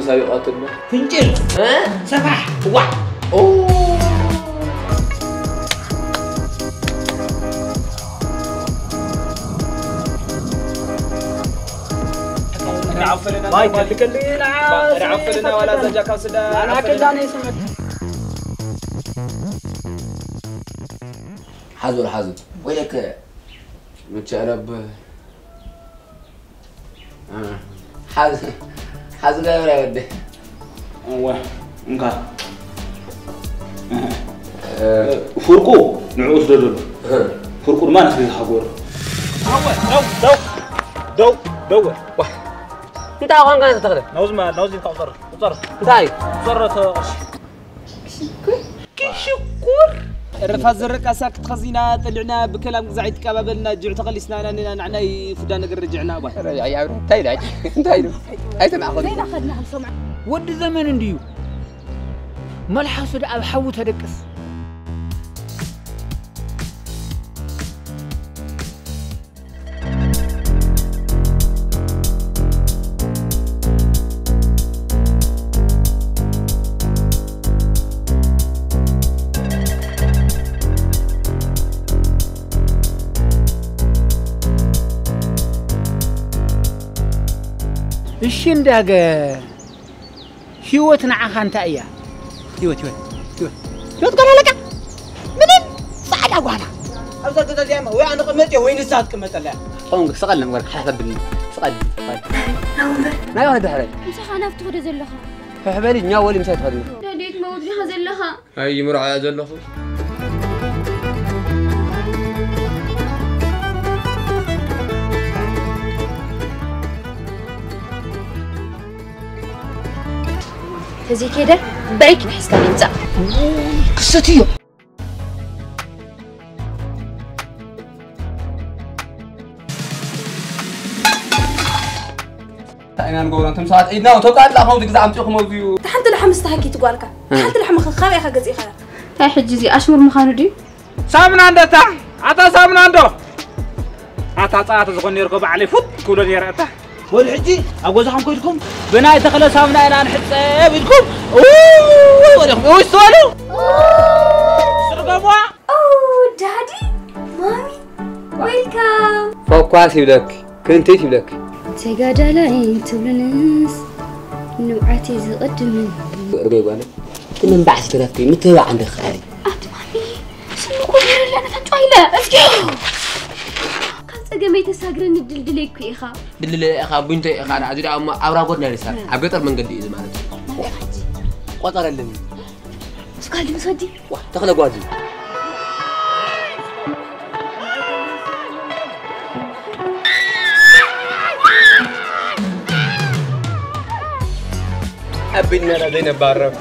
ሳቢቓትሎ። ፍንጭል። እ? ሰፋሕ። ዋ። ኦ። ርዓው ፈለና ማይ ጓል። ከልከል ርዓው ፈለና ዋላ ዘጃ ካብ ስዳ ርዓው ፈለና። ሓዙር፣ ሓዙር። ወይለከ መቸረብ። ሓዝ-፣ ሓዝ ገበረ ወደ። እወ፣ እንካ። እ። ፍርቁ ንዕኡ ስደደሉ። እ። ፍርቁ ድማ ንስኻ ግበሮ። ደው፣ ደው፣ ደው፣ ደው፣ ደው። ዋ። እንታይ ቋንቋ ተተኽለ? ናውዚ ማ-፣ ናውዚ ኢልካ ቁጸር፣ ቁጸር። እንታይ? ቁጸር ተቕርሺ። ሽኩር። እርፋ ዝረቃሳ ክትኸዚና ጠሊዕና ብከላም ግዛዕ ይትቀባበልና ጅዕ ተኸሊስና ኢና ኔና ንዓናይ ፍዳ ነገር ረጅዕና ጓል። ኧረ፣ ኣይ፣ ኣይ፣ እንታይ ኢሉ? እንታይ ኢሉ? ኣይሰማዕኹን። ዜና ኸድና ክንሰምዕ። ወዲ ዘመን እንድዩ። መልሓሱ ደኣ ኣብ ሓዊ ተደቅስ። እሺ እንዳገ ህይወት ንዓኻ እንታይ እያ? ህይወት፣ ህይወት፣ ህይወት። ህይወት ጓል ኣለካ? ምንም ጻዕዳ ጓላ። ኣብዛ ገዛ እዚኣ እማ ወይ ኣነ ቅመጥ እየ ወይ ንሳ ትቅመጠላ እያ። ኾንክ ስቐል ነበር ክሓሰብኒ። ስቐል፣ ስቐል። ናይ ሆነ ድሕረይ። ምሳኻ ናብቲ ኸደ ዘለኻ። ሕሕበሊ፣ እኛ ወሊ ምሳይ ትኸድኒ። ደዴት መውት ዲኻ ዘለኻ? ኣይ፣ ይምርዖ እያ ዘለኹ። ተዘይከይደ ብዕይ ክንሕዝካ ንምጻእ። ክሰትዮ። እንታይ ኢና ንገብሮ? እንቶም ሰባት ኢድና ተቃጥላ ከምዚ ግዛ ኣምጺኹም ኣብዚ እዩ። እታ ሓንቲ ላሕሚ ዝተሃኪት ጓልካ። እ። እታ ሓንቲ ላሕሚ ከ ካበይ ኢኻ ገዚእኻያ? እንታይ ሕጂ እዚ ኣሽሙር ምዃኑ ድዩ? ሳሙና እንዶ እታ፣ ኣታ ሳሙና እንዶ። ኣታ ጸዋታ ዝኾን ነይርኮ ባዕለይ ፉት ክብሎ ነይረ እታ። በሉ ሕጂ ኣብ ገዛኹም ከይድኩም ብናይ ተኽለ ሳሙና ኢና ንሕጸብ ኢልኩም፣ እውይ በለኹም፣ እውይ ስትበሉ። ስርገምዋ። ኦ፣ ዳዲ፣ ማሚ፣ ዌልካም። ፎኳስ ይብለኪ፣ ክንቲት ይብለኪ። ተጋዳላይ ትብልንስ ንብዓት እዩ ዝቕድምን። ርገይ ጓለ፣ እቲ ምንባዕ ዝተረፍኪ ምትብባዕ እንደ ክኣሊ። ኣቲ ማሚ፣ ስሙ እኮ ገይረላ ነታ ጨዋይለ። እስኪ። ካብ ጸገመይ ተሳግረኒ ድልድለይ እኮ ኢኻ። ድልድለይ ኢኻ፣ ቡንቶ ኢኻ፣ እዚ ደኣ እሞ ኣብራ ጎድና ይርሳ። ኣብ ገጠር መንገዲ እዩ እዚ ማለት እዩ። ቆጸረልኒ። እስካ ልምስ ወዲ። ዋ፣ ተኽለ ጓል እዩ። ኣቢልና ዘይነባረር።